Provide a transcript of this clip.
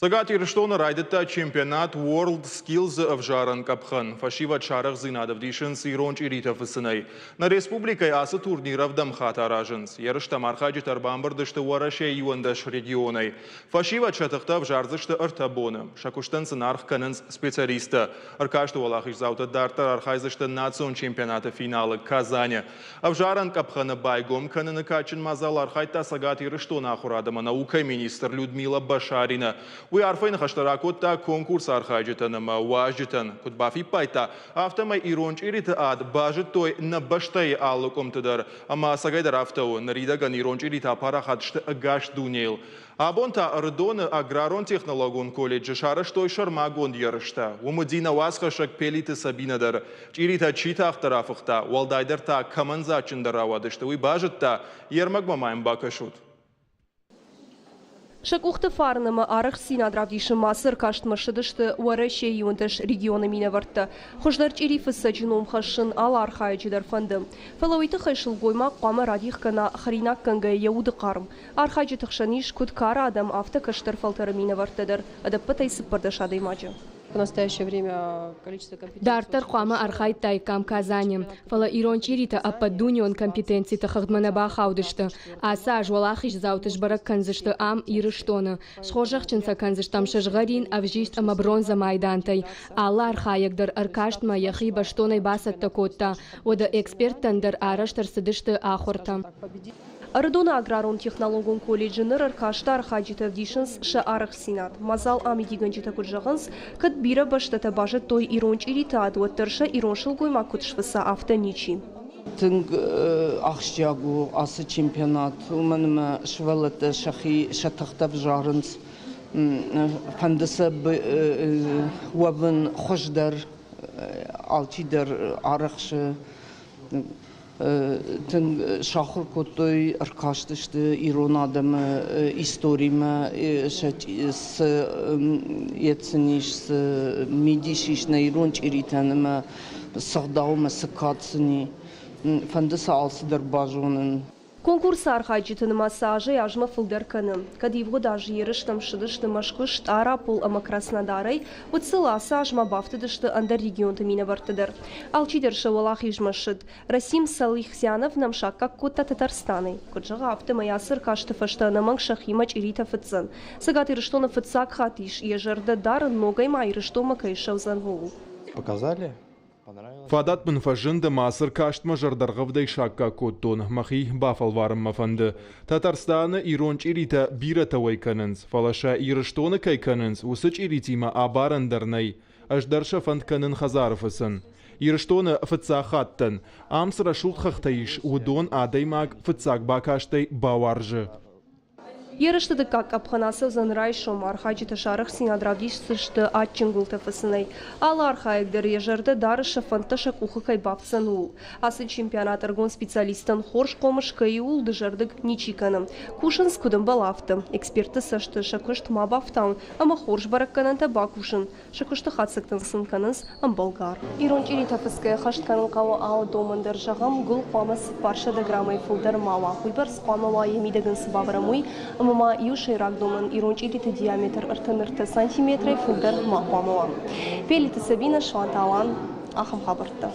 Цӕгат Ирыстоны райдыдта чемпионат World Skills-ы ӕвзарӕн къӕпхӕн. Фӕсивӕд сӕ арӕхдзинад ӕвдисынц ирон чъиритӕ фыцынӕй. Нӕ республикӕйы ацы турнир ӕвдӕм хатт аразынц. Ерыстӕм архайджытӕ ӕрбамбырд сты Уӕрӕсейы 11 регионӕй. Фӕсивӕд сӕ тыхтӕ ӕвзардзысты ӕртӕ боны. Сӕ куыстӕн сын аргъ кӕнынц специалисттӕ. Ӕркасты уӕлахиздзаутӕ дарддӕр архайдзысты национ чемпионаты финалы Казаны. Ӕвзарӕн къӕпхӕны байгом кӕныны кадджын мадзал архайдта Цӕгат Ирыстоны ахуырад ӕмӕ наукӕйы министр Людмила Башарина. Уый арфӕйы ныхӕстӕ ракодта конкурсы архайджытӕн ӕмӕ уазджытӕн. Куыд бафиппайдта, афтӕмӕй ирон чъириты ад базыдтой нӕ бӕстӕйы алы къуымты дӕр. Ӕмӕ ӕцӕгӕйдӕр афтӕ у, ныридӕгӕн ирон чъиритӕ апарахат сты ӕгас дунейыл. Абон та Ӕрыдоны аграрон-технологон колледжы сарӕзтой сӕрмагонд ерыстӕ. Уым уыди нӕ уацхӕссӕг Пелиты Сабинӕ дӕр. Чъиритӕ чи тагъддӕр афыхта, уӕлдайдӕр та кӕмӕн дзаджджындӕр рауадысты, уый базыдта, йе рмӕгмӕ ма йын бакӕсут. Сӕ къухты фарн ӕмӕ арӕхстдзинад равдисынмӕ ацы ӕркастмӕ ссыдысты Уӕрӕсейы 11 регионы минӕвӕрттӕ. Хуыздӕр чъирифыссӕджы ном хӕссын алы архайӕджы дӕр фӕнды. Фӕлӕ уый тыххӕй сылгоймаг хъуамӕ радих кӕна хӕринаггӕнгӕйӕ йӕ уды хъарм. Архайджыты хсӕн ис куыд кары адӕм, афтӕ кӕстӕр фӕлтӕры минӕвӕрттӕ дӕр, ӕдӕппӕтӕй 14 адӕймаджы. Дарддӕр хъуамӕ архайдтаиккам Казаны, фӕлӕ ирон чъиритӕ ӕппӕтдунеон компетенциты хыгъдмӕ нӕ бахаудысты. Ацы аз уӕлахиздзауты сбӕрӕг кӕндзысты ам, Ирыстоны. Схорзӕхджын сӕ кӕндзыстӕм сызгъӕрин, ӕвзист ӕмӕ бронзӕ майдантӕй. Алы архайӕг дӕр ӕркастмӕ йӕхи бӕстонӕй бацӕттӕ кодта. Уӕдӕ эксперттӕн дӕр арӕзт ӕрцыдысты ахуыртӕ. Ӕрыдоны аграрон-технологон колледжы ныр ӕркасты архайджытӕ ӕвдисынц сӕ арӕхстдзинад. Мадзал амидигӕнджытӕ куыд зӕгъынц, кӕд бирӕ бӕстӕтӕ базыдтой ирон чъириты ад, уӕддӕр сӕ ирон сылгоймаг куыд сфыца, афтӕ ничи. Тынг ахсджиаг у ацы чемпионат, уымӕн ӕмӕ сывӕллӕттӕ сӕхи сӕ тыхтӕ взарынц, фӕнды сӕ уӕвын хуыздӕр, алчидӕр арӕхсы. Тынг сахуыр кодтой, ӕркастысты ирон адӕмы историмӕ, цы йед сын ис, цы мидис ис нӕ ирон чъиритӕн ӕмӕ цы гъдаумӕ, цы кад сын и. Фӕнды сӕ алцыдӕр базонын. Конкурсы архайджыты нымӕц азӕй-азмӕ фылдӕр кӕны. Кӕд ивгъуыд аз ерыстӕм ссыдысты Мӕскуы, Стъарапол ӕмӕ Краснодарӕй, уӕд сыл ацы аз ма бафтыдысты ӕндӕр регионты минӕвӕрттӕ дӕр. Алчидӕр сӕ уӕлахизмӕ ссыд. Расим Салихзянов нӕм саккаг кодта Татарстанӕй. Куыд зӕгъа, афтӕмӕй ацы ӕркасты фӕстӕ ӕнӕмӕнг сӕхимӕ чъиритӕ фыцдзӕн. Цӕгат Ирыстоны фыццаг хатт ис, йӕ зӕрдӕ дарын, ногӕй ма Ирыстонмӕ кӕй ссӕудзӕн, ууыл. Показали? Фадат мын фӕзынд ӕмӕ ацы ӕркастмӕ зӕрдӕргъӕвдӕй саккаг кодтон, мӕхи бафӕлварын мӕ фӕнды. Татарстаны ирон чъиритӕ бирӕтӕ уӕй кӕнынц, фӕлӕ сӕ Ирыстоны кӕй кӕнынц, уыцы чъиритимӕ абарӕн дӕр нӕй. Ӕз дӕр сӕ фӕнд кӕнын хӕдзары фыцын. Ирыстоны фыццаг хатт дӕн. Ам цы рӕсугъд хӕхтӕ ис, уыдон адӕймаг фыццаг бакастӕй бауарзы. Ерысты дыккаг къӕпхӕн ацӕудзӕн райсом. Архайджытӕ сӕ арӕхстдзинад равдисдзысты адджын гуылтӕ фыцынӕй. Алы архайӕг дӕр йӕ зӕрдӕ дары, сӕ фӕндтӕ сӕ къухы кӕй бафтдзӕн, ууыл. Ацы чемпионат ӕрыгон специалисттӕн хорз хъомыс кӕй у, ууыл дызӕрдыг ничи кӕны. Кусынц, куыд ӕмбӕлы, афтӕ. Экспертты цӕсты сӕ куыст ма бафтауын ӕмӕ хорз бӕрӕггӕнӕнтӕ бакусын. Сӕ куысты хатдзӕгтӕн сын кӕнынц ӕмбӕлгӕ аргъ. Ирон чъиритӕ фыцгӕйӕ хӕст кӕнын хъӕуы алы домӕн дӕр. Зӕгъӕм, гуыл хъуамӕ 400 граммӕй фылдӕр ма уа. Уыйбӕрц хъуамӕ уа, йӕ мидӕг ын цы бавӕрӕм, уый. Ӕмӕ ма иу сӕйраг домӕн ирон чъириты диаметр 33 сантиметрӕй фылдӕр ма хъуамӕ уа. Пелиты Сабинӕ, Суанты Алан, ахӕм хабӕрттӕ.